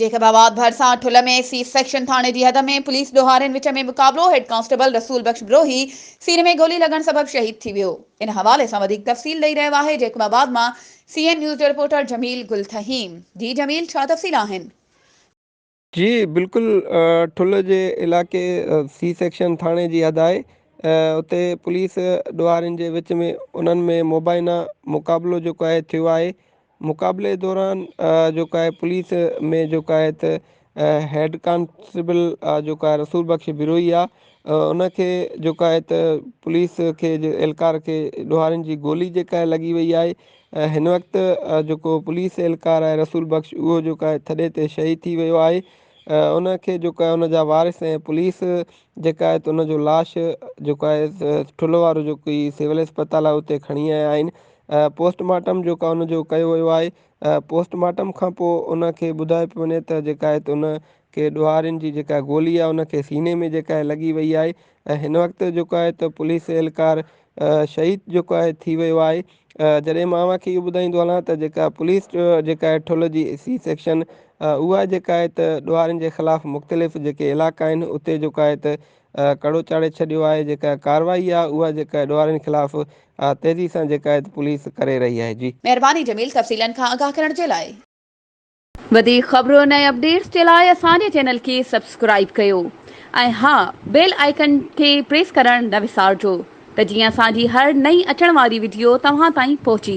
Jacob آباد ڀرسان ٺلهه ۾ C section ٿاڻي جي حد ۾ پوليس ڏوهارين وچ ۾ مقابلو، هيڊ ڪانسٽيبل رسول بخش بروهي سيني ۾ گولي لڳڻ سبب شهيد ٿي ويو. ان حوالي سان وڌيڪ تفصيل ڏئي رهيو آهي جيڪب آباد مان سي اين نيوز جو رپورٽر جميل گل ٿهيم. جي جميل ڇا تفصيل آهن؟ جي بلڪل ٺلهه جي علائقي سي سيڪشن ٿاڻي جي حد آهي اتي پوليس ڏوهارين جي وچ ۾ انهن ۾ مبينا مقابلو جيڪو آهي ٿيو آهي مقابلي دوران جيڪو آهي پوليس ۾ جيڪو آهي ته هيڊ ڪانسٽيبل جيڪو آهي رسول بخش بروهي آهي ان کي جيڪو آهي ته پوليس کي اهلڪار کي ڏوهارين جي گولي جيڪا آهي لڳي وئي آهي هن وقت جيڪو پوليس اهلڪار آهي رسول بخش اهو جيڪو آهي ٿڏي تي شهيد ٿي ويو آهي ان کي جيڪو آهي ان جا وارث ۽ پوليس جيڪا آهي ته ان جو لاش جيڪو آهي ٺلهه وارو جيڪو سول اسپتال آهي اتي کڻي آيا آهن پوسٽ مارٽم جيڪو آهي ان جو ڪيو ويو آهي پوسٽ مارٽم کان پوء ان کي ٻڌايو پيو وڃي ته جيڪا آهي ته ان کي ڏوهارين جي جيڪا گولي آهي ان کي سيني ۾ جيڪا آهي لڳي وئي آهي ۽ هن وقت جيڪو آهي ته پوليس اهلڪار شهيد جيڪو آهي ٿي ويو آهي جڏهن مان اوهان کي اهو ٻڌائيندو هلان ته جيڪا پوليس جيڪا آهي ٺل جي سي سيڪشن اها جيڪا آهي ته ڏوهارين جي خلاف مختلف جيڪي علائقا آهن اتي جيڪو آهي ته ڪڙو چاڙهي ڇڏيو آهي جيڪا ڪارروائي آهي اها جيڪا ڏوهارين خلاف تيزي سان جيڪا آهي پوليس ڪري رهي آهي جي. مهرباني جميل تفصيلن کان آگاهه ڪرڻ جي لاء. وڌيڪ خبرن ۽ اپڊيٽس جي لاء اسان جي چينل کي سبسڪرائيب ڪيو ۽ ها بيل آئيڪن کي پريس ڪرڻ نه وسارجو ته جيئن اسان جي هر نئين اچڻ واري وڊيو توهان تائين پهچي.